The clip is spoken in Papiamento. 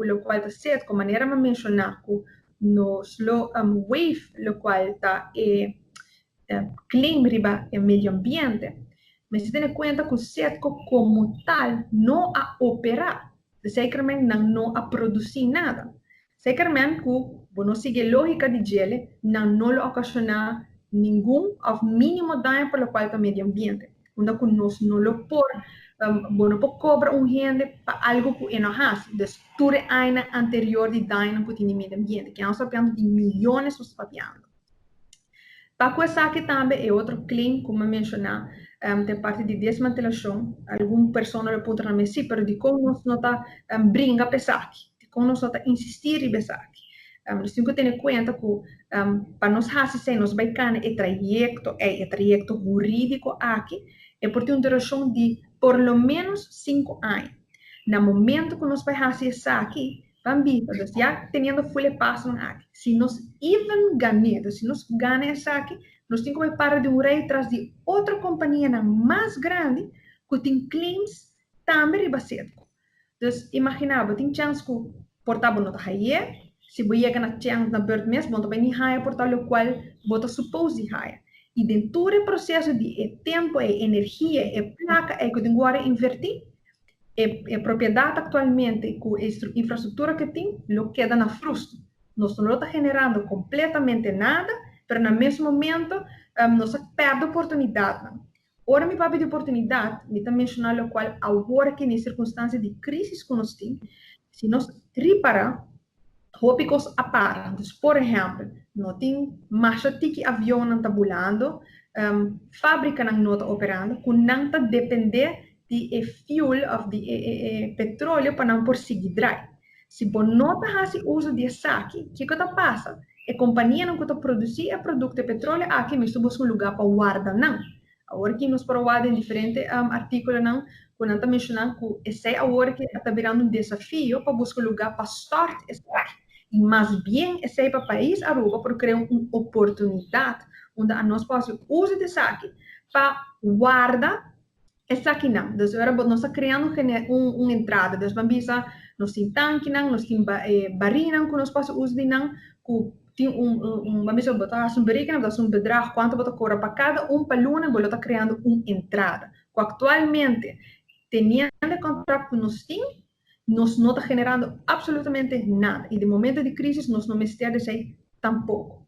Lokual ta Setco, manera mi a menshoná ku nos lo waive lokual ta e claim riba e medio ambiente, mester tene kuenta ku Setco komo tal no a operá. Zekermente nan no a produsí nada. Zekermente ku bo no sigui e lógika di djele, nan no lo okashoná ningun òf mínimo daño pa lokual ta medio ambiente. Unda ku nos no lo por, bo no por kobra un hende pa algu ku e no hasi. Dus tur e añanan anterior di dañonan ku tin di medio ambiente, ke nos ta papiando di miyones nos ta papiando. Pa ku esaki tambe e otro claim ku mi a menshoná ta e parti di desmantelashon. Algun persona lo puntra na mi, sí, pero dikon nos no ta bringa pa esaki? Dikon nos no ta insistí riba esaki? Nos tin ku tene kuenta ku pa nos hasi esei nos bai kana e trayekto ei, e trayekto hurídiko aki, e por tin un durashon di por lo ménos 5 aña. Na momento ku nos bai hasi esaki, ban bisa, dus ya teniendo full e pasonan aki, si nos even gan'é, dus si nos gana esaki, nos tin ku bai para di un rei tras di otro kompanianan mas grandi ku tin claims tambe riba Setco. Dus imaginá bo tin chèns ku por ta bo no ta haye, si bo yega na chèns na beurt mes bo no ta bai ni haya por ta lokual bo ta supos di haya. I den tur e proseso di e tempu, e energia, e plaka ei ku tin ku wòrdu invertí, e propiedat aktualmente ku e infrastruktura ku tin lo keda na frustu. Nos no lo ta generando kompletamente nada, pero na mes momento nos a pèrdè oportunidatnan. Ora mi papia di oportunidat, mi ta menshoná lokual awor aki den sirkunstansia di krísis ku nos tin, si nos ripará, hopi kos a para. Dus por ehèmpel, no tin masha tiki avionnan ta bulando, fábrikanan no ta operando, ku nan ta dependé di e fuel òf di e petróleo pa nan por sigui drai. Si bo no ta hasi uso di esaki, kiko ta pasa? E kompanianan ku ta produsí e produkto e petróleo aki mester buska un lugá pa warda nan. Awor aki nos por a wak den diferente artíkulonan ku nan ta menshoná ku esei awor aki ta birando un desafio pa buska un lugá pa stòrt esaki. I mas bien esei pa pais Aruba por krea un oportunidat unda anos por hasi uso di esaki pa warda esakinan. Dus ora bo nos ta kreando un un entrada. Dus ban bisa nos tin tankinan, nos tin barinan ku nos por hasi uso di nan, ku tin un ban bisa bo ta hasi un berekening, bo ta hasi un bedrag kuantu bo ta kobra pa kada un pa luna, bo lo ta kreando un entrada. Ku aktualmente teniendo e kontrakt ku nos tin, nos no ta generando absolutamente nada. I den momento di krisis nos no mester di esei tampoko.